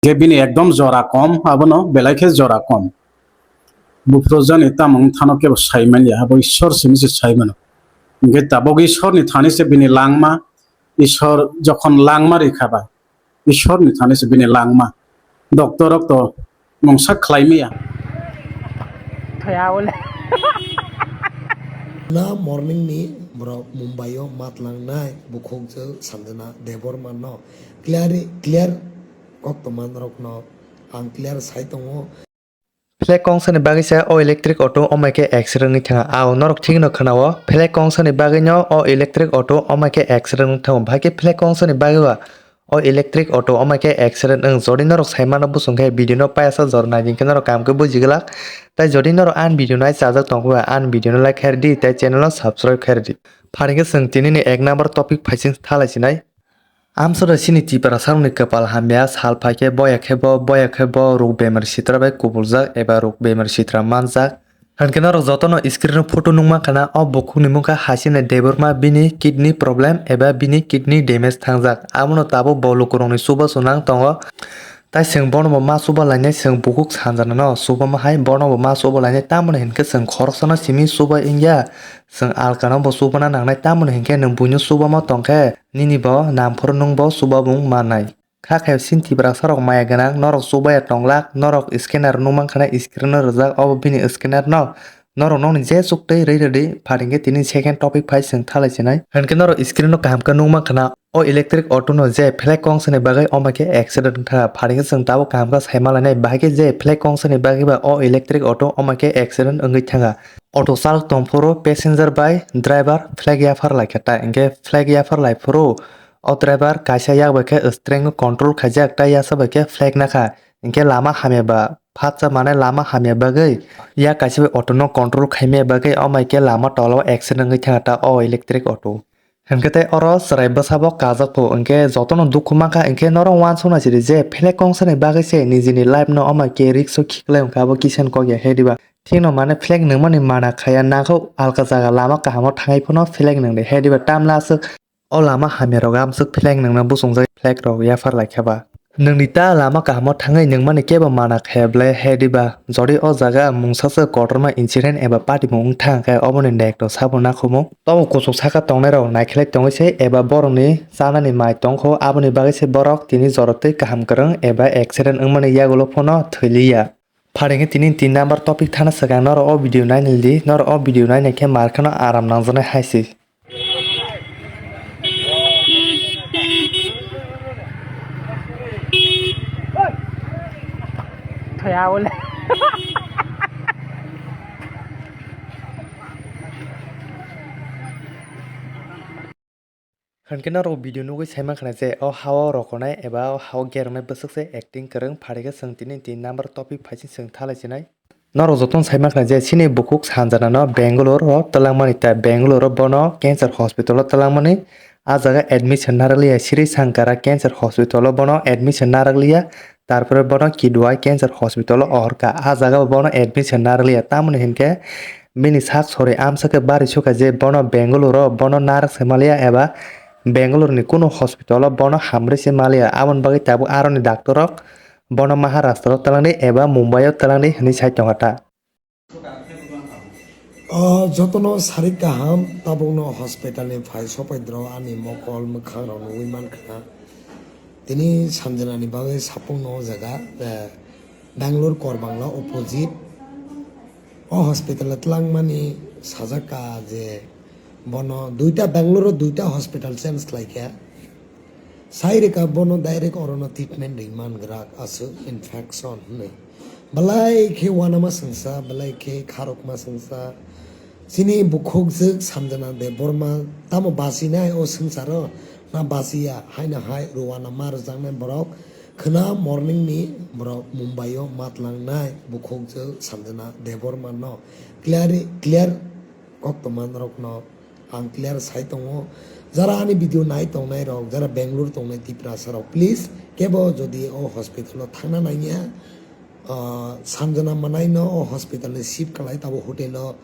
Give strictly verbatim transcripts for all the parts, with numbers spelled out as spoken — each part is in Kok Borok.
Hingke bini ekdom jora kom, abono belai khe jora kom. Buphuru jani tamung thano kebo sai manya, abo Ishwar simi se sai mano. Hingke tabok Ishwarni thani se bini langma, Ishwar jokhon langma rikha ba, Ishwarni thani se bini langma. Doctor rok to mungsa khlai maya. Thoya bole. Na morning ni borok Mumbai o matlangnai bukhukjwk Sanjana Debbarma no clear, clear koktwma norok no ang clear sai tongo. Flag kongsani bagwi se o electric auto omai khe accident wngwi thanga. Ao norok thik no khwnao, flag kongsani bagwi no o electric auto omai khe accident wngwi thango. Bahai khe flag kongsani bagwi ba o electric auto omai khe accident wng. Jodi norok sai mano bwswng khe video no payasa jora nai hwnkhe norok kaham khe buji glak. Tai jodi norok ani video no ai chajak tongkhe ba ani video no like khairdi tai channel no subscribe khairdi. Phani khe chwng tini ni ek number topic phaising thalai sinai. Amsora chini Tiprasarokni kwpal hamya, sal phaikhe boya khe bo, boya khe bo ruk bemar sitra bai kubuljak eba ruk bemar sitra manjak. Hankhe norok jotono screen o photo nukmankha na, o bukhukni mungkha Hasina Debbarma, bini kidney problem eba bini kidney damage thangjak. Abono tabuk bo lukurokni chubachu nang tongo. Tai chwng bono bo ma chuba lainai, chwng bukhuk Sanjana no chubama hai bono bo ma chuba lainai, tamoni hinkhe chwng khoroksano simi chuba wngya, chwng alkano bo chubana nangnai, tamoni hinkhe nwng buino chubama tongkhe nini bo namphuru nwng bo chubamung mannai. Kha khe chini Tiprasarok maya gwnang, norok chubaya tonglak, norok scanner nukmankha na screen o rijak, obo bini scanner no. Norok nokni je chuktwi rwi rwdi, pharingkhe tini second topic phai chwng thalai sinai. Hinkhe norok screen o kaham khe nukmankha na, o electric auto no je flag kongsani bagwi omai khe accident wngkha, pharingkhe chwng tabuk kaham khe sai malainai, bahai khe je flag kongsani bagwi ba o electric auto omai khe accident wngwi thangkha. Auto chalok tongphuru passenger bai driver flag yaphar laikha ta, hinkhe flag yaphar laiphuru o driver kaisa yak bai khe streng o control khaijak, tai yasa bai khe flag nakha. Hinkhe lama hamya ba phatsa mane lama hamya bagwi yak kaisa bai auto no control khaimaya bagwi omai khe lama tola o accident wngwi thangkha ta o electric auto. Hinkhe tei oro chwrai bwsabo kajak pho, hinkhe jotono dukhu mankha, hinkhe norok uansuknai sidi je flag kongsani bagwi se nijini life no omai khe risk o khiklai wngkha abo kisa ni kok ya khe diba. Thikno mane flag nungmani mana khaya nangkhe alka jaga lama kahamo thangwi phano flag nungdi khe diba, tamle aswk o lama hamya rok amswk flag nungna bwsongjak flag rok yaphar laikha ba. Nwngni ta lama kahamo thangwi nwngmani kebo mana khaya ble he diba? Jodi o jaga mungsa se kotorma incident eba patimung wng thang khe oboni nekto sabo nakhumung. Tobo kuchuk saka tongnai rok naikhlai tongwi se eba borokni chanani mai tongkho, aboni bagwi se borok tini jorotwi kaham kwrwng eba accident wngmani yagulo phano thwi liya. Pharingkhe tini tin number topic thana swkang norok o video nainai di, norok o video nainai khe mar kheno aram nangjaknai hai se. Thoya bole. Hinkhe norok video nugwi saimankha na je o hao rokonai eba o hao geroknai bwswk se acting kwrwng, pharingkhe chwng tini tin number topic phaising chwng thalai sinai. Norok jotono saimankha na je chini bukhuk Sanjana no Bangalore o twlangmani, ta Bangalore o bono cancer hospital o twlangmani. A jaga admission narwkliya, Sri Sankara cancer hospital o bono admission narwkliya, tarpore bono Kidwai cancer hospital o ohorkha. A jaga o bono admission narwkliya, tamoni hinkhe bini sak sori amsa khe bari sukha je bono Bangalore o bono narwk se maliya eba Bangalore ni kunu hospital o bono hamrwi se maliya, aboni bagwi tabuk aroni doctor rok bono Maharashtra o twlangdi eba Mumbai o twlangdi hinwi sai tongkha ta. O jotono sarik kaham, tabukno hospital ni phai sopaidro ani mokol mwkhang rok nugwi mankha. Tini Sanjana ni bagwi sapung no o jaga, eh, Bangalore Korbangla opposite. O hospital o twlangmani sajak ka je bono duita, Bangalore o duita hospital change khlai kha. Sai rwkha bono direct orono treatment rwi man gwrak aswk infection hwnwi. Belai khe uanama swngsa, belai khe kharokma swngsa. Chini bukhukjwk Sanjana Debbarma tamo basinai o swngcharo na basiya? Haino hai ruana ma rwjaknai borok khwna morning ni borok Mumbai o matlangnai bukhukjwk Sanjana Debbarma no clear, clear koktwma norokno ang clear sai tongo. Jara ani video nai tongnai rok, jara Bangalore tongnai Tiprasa rok, please kebo jodi o hospital o thangna nangya, ah, Sanjana manai no o hospital ni shift kalai tabo hotel o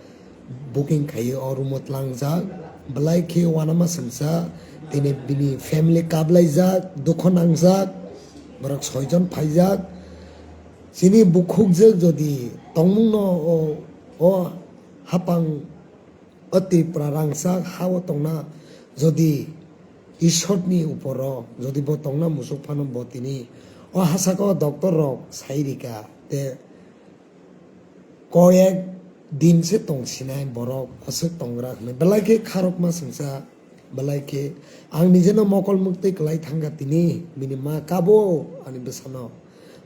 booking khaiwi o room o tlangjak. Belai khe uanama swngsa, tini bini family kablaijak, dukho nangjak. Borok soijon phaijak. Chini bukhukjwk jodi tongmungno o, o hapang o Tripura rangchak ha-o tongna jodi Ishorni uporo jodi bo tongna musuk phano bo tini o hasako doctor rok sai rika te koyek din se tongsinai borok aswk tongra hwnwi belai khe kharokma swngsa. Belai khe ang nijeno mokol muktwi kwlai thangkha tini bini ma kabo ani bwsano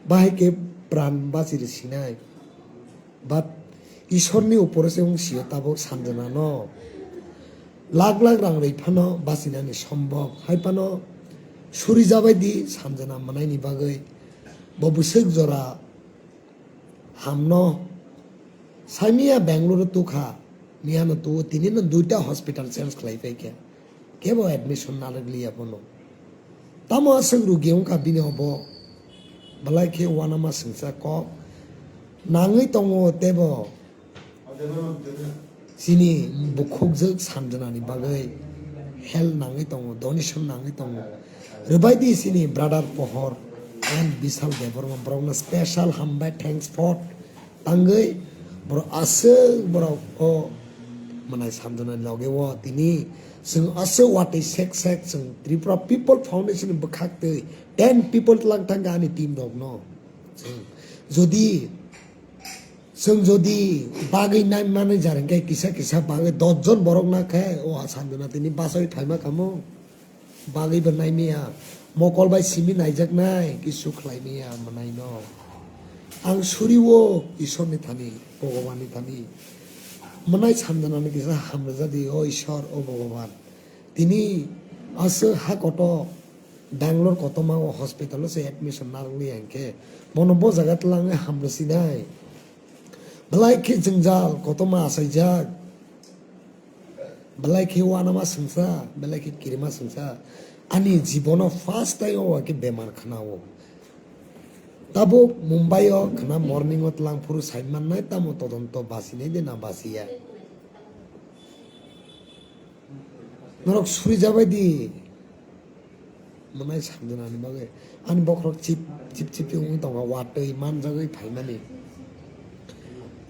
bahai khe pran bachi rwsinai. But Ishorni upore se wng sio tabuk Sanjana no lakh lakh rang rwi phano bachinani sombok hai phano suri jabai di Sanjana mwnaini bagwi bo bwswk jora hamno saimia Bangalore tukha miyano tuo tini no duita hospital change khlai paikha. Kebo admission narwkliya bono. Tamo aswk rugi wngkha bini obo. Belai khe uanama swngsa kok nangwi tongo tebo. Chini bukhukjwk Sanjanani bagwi help nangwi tongo, donation nangwi tongo. Rwbaidi chini brother Pohor and Bishal Debbarma borokno special hambai, thanks for tangwi borok aswk borok o mwnai Sanjana loge o tini chwng aswk watwi sek sek chwng Tripura People Foundation ni bwkhak twi ten people twlang thangkha ani team rokno. Chwng jodi, chwng jodi bagwi nai mani jar hwnkhe kisa kisa bagwi dos jon borok nakhe o Sanjana tini bachai phaima kamo. Bagwi bo naimaya, mokol bai simi naijaknai, kisu khlaimaya mwnaino. Ang suriwo Ishorni thani, Bhogobanni thani. Mwnai Sanjanani kisa hamrwjadi, o Ishor, o Bhogoban. Tini aswk ha kotor, Bangalore kotorma o hospital o se admission narwkliya hinkhe, bono bo jaga twlangwi hamrwsinai. Belai khe jwngjal kotorma achaijak. Belai khe uanama swngsa, belai khe kirima swngsa. Ani jibono first time o khe bemar khna o. Tabuk Mumbai o khna morning o twlang phuru sai mannai tamo todonto basinai de na basiya. Norok suri jabai di. Mwnai Sanjanani bagwi ani bokhorok chip chip chip wngwi tongo, watwi manjagwi phaimani.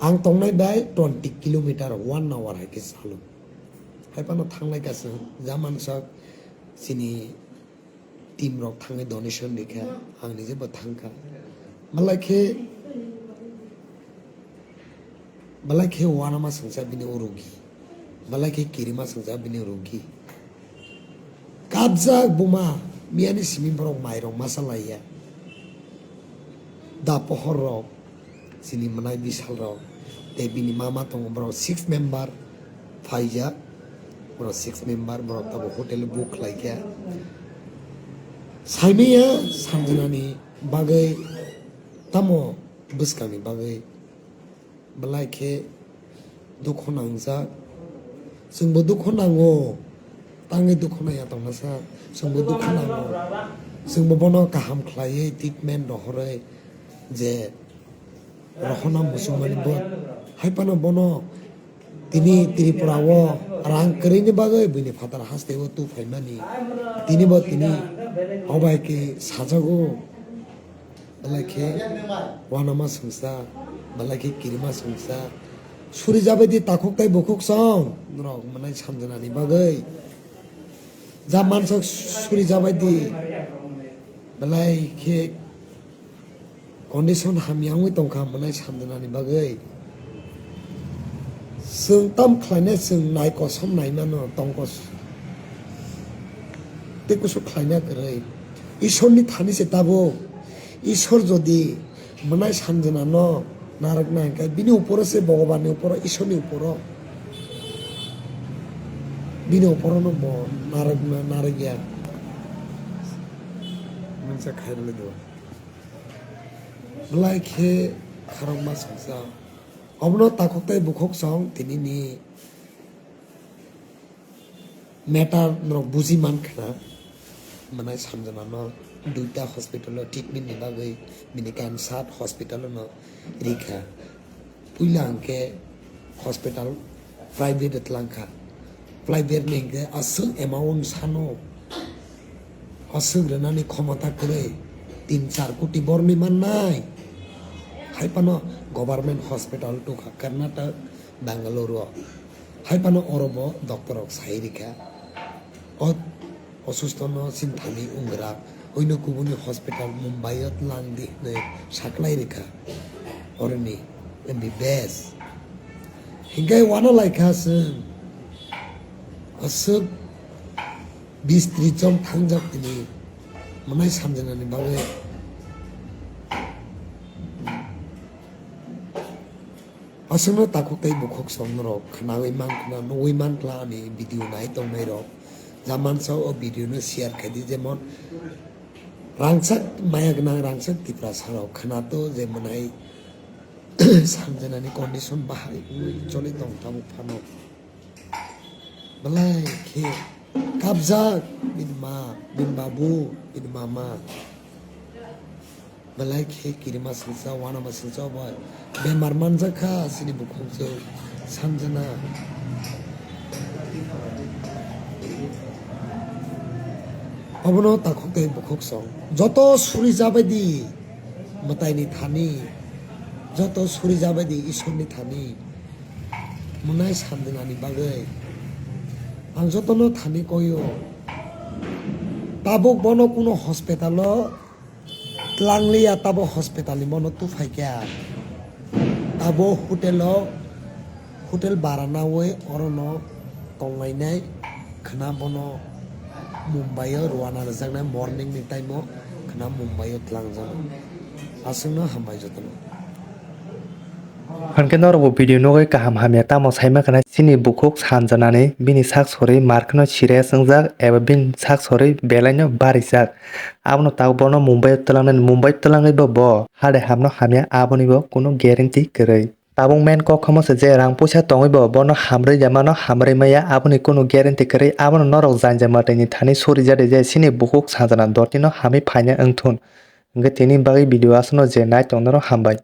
Ang tongnai bai twenty kilometer one hour hai khe chalo. Hai phano thangnai kaisa jamansak chini team rok thangwi donation rikha, ang nije bo thangkha. Malai khe Belai khe uanama swngsa bini o rugi. Belai khe kirima swngsa bini rugi. Kabjak buma miyani simi borok mairok masa laiya. Da pohor rok, chini mwnai Bishal rok, tei bini mama tongo borok six member phaijak. Borok six member borok tabuk hotel book khlaikha. Saimaya Sanjanani bagwi tamo bwskangni bagwi. Belai khe dukhu nangjak. Chwngbo dukhu nango. Tangwi dukhu naiya tongmasa. Chwngbo dukhu nango. Chwngbo bono kaham khlaiwi treatment rohorwi je rohorna muchungmani bo. Hai phano bono tini Tripura o rang kwrwini bagwi buini phatar hasteo tu phaimani. Tini bo tini obai khe sajago. Belai khe uanama swngsa, belai khe kirima swngsa. Suri jabai di takhuk tei bukhuk song, norok mwnai Sanjanani bagwi. Ja mansak suri jabai di, belai khe condition hamya wngwi tongkha mwnai Sanjanani bagwi. Chwng tam khlainai chwng nai kosom naimano tongkos. Tei kusu khlaina kwrwi. Ishorni thani se tabuk. Ishor jodi mwnai Sanjanano narwkna hinkhe bini uporo se Bhogobani uporo, Ishorni uporo. Bini uporono bo narwkna narwkya. Mungsa khairokle do. Belai khe kharokma swngsa. Obono takhuk tei bukhuk song tinini matter norok buji mankha na. Mwnai Sanjanano duita hospital o treatment ni bagwi bini kansat hospital no rikha. Puila hwnkhe hospital private o twlangkha. Private ni hwnkhe aswk amount sano aswk rwnani khomota kwrwi. tin char koti borni mannai. Hai phano government hospital tongkha Karnataka, Bangalore o. Hai phano oro bo doctor rok sai rikha. O osusto no sinthani ungra, oino kubuni hospital Mumbai o tlang di hinwi saklai rikha. Oroni M B B S. Hinkhe wana laikha chwng. Aswk bis tris jon thangjak tini mwnai samjwnani bagwi. Aswkno takhuk tei bukhuk song norok khnaui mankha, nugui mankha ani video nai tongnai rok. Jamansa o video no share khaidi, jemon rangchak maya gwnang rangchak Tiprasa rok khnato je mwnai samjwnani condition bahai wngwi choli tong tabuk phano. Belai khe kapjak bini ma, bini babu, bini mama. Belai khe kirima swngsa, wanama swngsa bai bemar manjak kha chini bukhuk chwng sanjana. Obono takhuk tei bukhuk song joto suri jabai di mwtaini thani, joto suri jabai di Isorni thani. Mwnai samjwnani bagwi ang jotono thani koio. Tabuk bono kuno hospital o tlangliya, tabuk hospital ni bono tufai kha. Tabuk hotel o, hotel bara naui orono tonglainai khna bono Mumbai o rwana rwjaknai morning ni time o khna Mumbai o tlangjaknai. Aswkno hambai jotono. Hwnkhe norokbo video nugwi kaham hamya tamo saima khna chini bukhuk sanjanani bini sak sorwi markheno serious wngjak eba bini sak sorwi belaino barijak. Abono tabuk bono Mumbai o twlangnani, Mumbai o twlangwibo bo hade hamno hamya abonibo kunu guarantee kwrwi. Tabuk main kok khamose je rang puisa tongwibo bono hamrwi ya mano hamrwi maya aboni kunu guarantee kwrwi, abono norok janja mwtaini thani suri jadi je chini bukhuk sanjana dotino hamwi phaina wngthun. Hwnkhe tini bagwi video aswkno je nai tong norok hambai.